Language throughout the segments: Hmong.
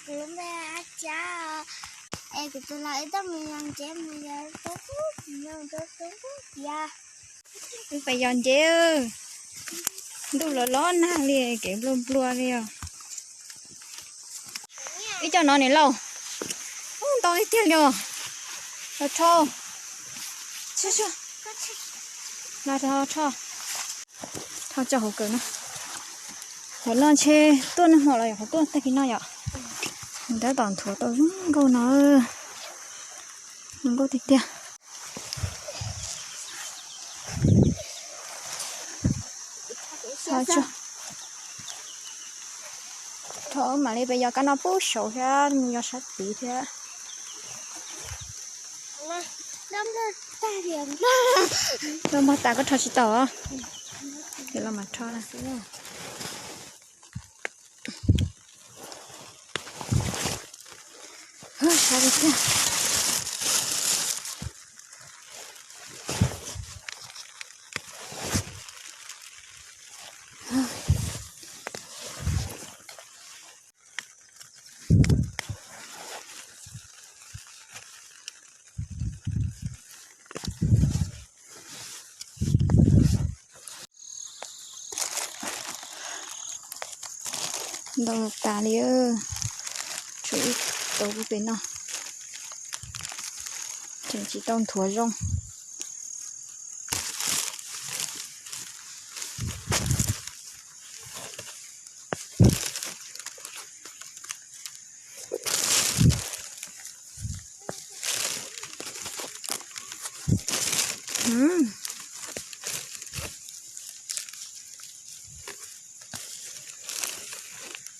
Kuv lub npe Ab Cab, es kuv tus lau ib tug mus yos ntses mus yos tau tub mus yos tau tub tias. Wb pais yos ntses, ntuj los los nag li, kev nplua nplua li os. Ib co no niam lauj, ntau tiag tiag li os. Los rho, los rho, rho tso hauv kawm no. Hauv no ntshe tuaj nag hmo los yog qhov tuaj tag kis no yom. Tab tom nthuav tau zoo nkauj no, zoo nkauj tiag tiag. Rho mam li pes yos kab no pub saud thiab mus yos sab tid thiab. Nplooj npog tas koj rho tsis tau, ces los mam rho no xwb. Ntau tas li, tshuav ib tauv pem no, tseem tsis tau nthuav zoo.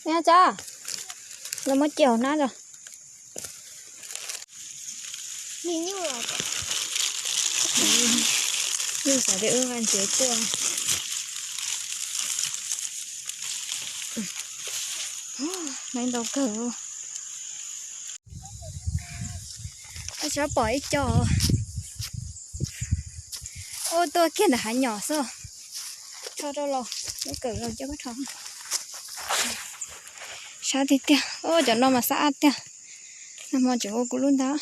Nyob tso, los muab cia hauv hnab tso. Yeej xav tias wb nqa ntses tuaj. Nqa ntau kawg. Ab, tsis pom ib co. Ua tuaj kiag ntawm hav nyom xwb. Rho rau los, lub kawm los coj koj rho. Sab tiag tiag. Ua cov no mas xab ab tiag. Nag hmo tseem ua kuv lub ntag.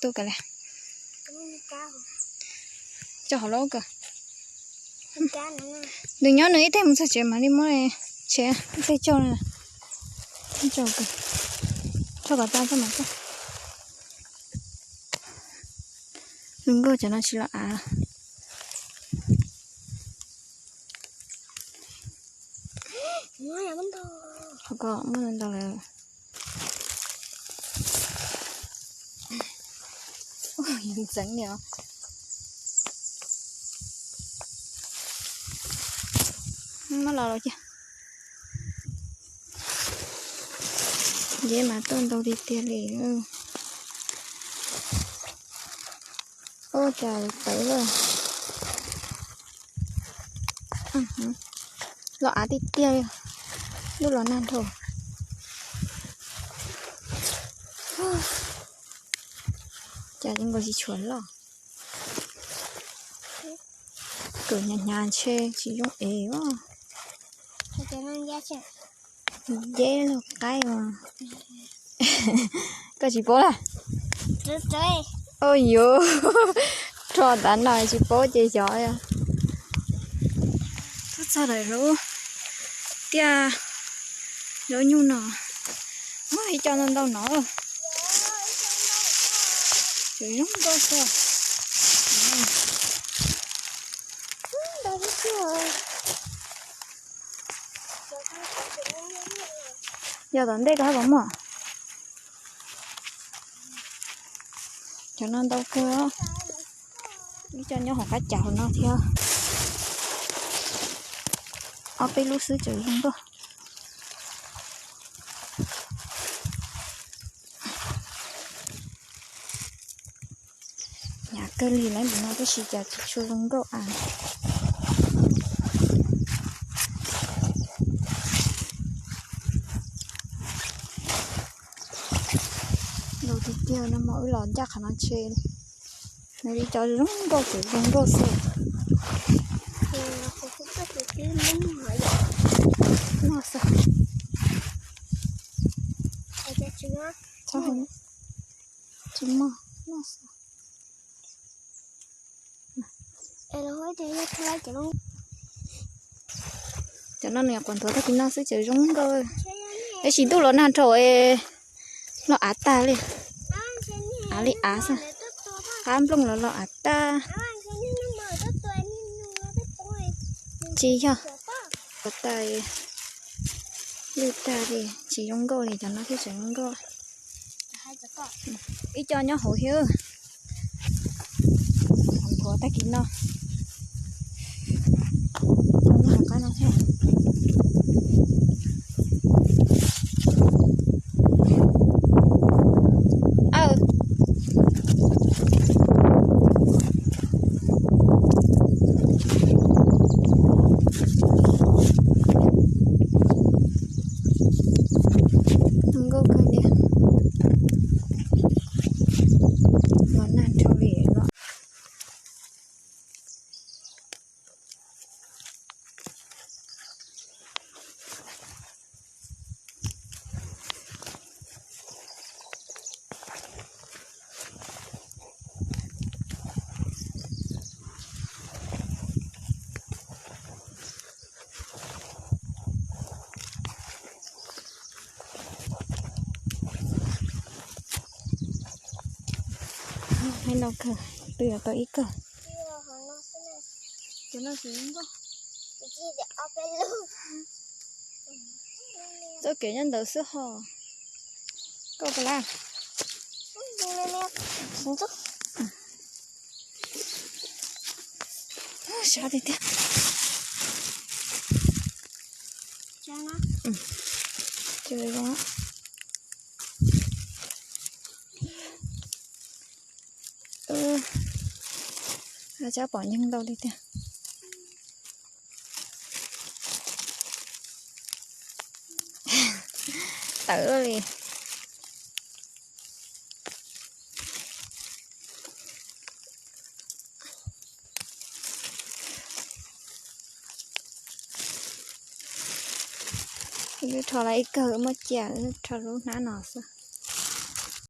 Tuaj kawm li. Coj hauv lub kawm. Nws nyob nws ib teg mus txog tsev mam li muab tsev ib teg coj. Coj kom tas txoj mas coj. Zoo nkauj cov no tsis los av. Qhov ko muaj ntau lawm. Ntxeev li os. Muab los los cia. Ntses mas tuaj ntau tiag tiag li. Ua cas tawv lawm. Los av tiag tiag li. Ntuj los nag nrho. Cas zoo nkaus tsis tshuav loj. Kawm hnyav hnyav ntshe tsis zoo ev os. Nceb loj qaib os. Koj tsis paub lawm. Ua yuav rho tav no tsis paub ces xyov. Tuaj txog lawm zaub, tiaj zaub nyuj no. Muaj ib co ntau ntau no. Tseem zoo nkauj xwb. Yog tom ntej ko haj puas muaj. Cov no ntau kawg, ib co nyob hauv qab cav hauv no thiab. Ob peb lub xwb tseem zoo nkauj. Hnyav kawg li lawm ntawm no tab sis cas tsis tshua zoo nkauj av. Ntau tiag tiag, nag hmo wb los ncaj qhov no ntshe nws li cov zoo nkauj ces zoo nkauj xwb. Noj xwb. qab tsis muaj. Cov no nws quav nthuav tag kis no xwb ces zoo nkauj. Tab sis ntuj los nag dhau, loj av tag li. Av li av xwb. Qab nplooj los loj av tag. Tsis yog, av tag, lwj tag li, tsis zoo nkauj li, cov no thiaj tseem zoo nkauj. Ib co nyob hauv thiab. Nthuav tag kis no. Cov nyob hauv qab no thiab. Zoo nkauj kawg li. Los nag dhau li los. Hais no kawg, twb yuav tau ib kawg. Cov no xwb nkauj. Txoj kev nyob ntawd xwb ho. Koj puas laj? Sab tiag tiag. Tsab pom nyeeg ntau li tiag. Tawv li. Wb rho lawm ib kawg, muaj cia wb rho lub hnab no xwb.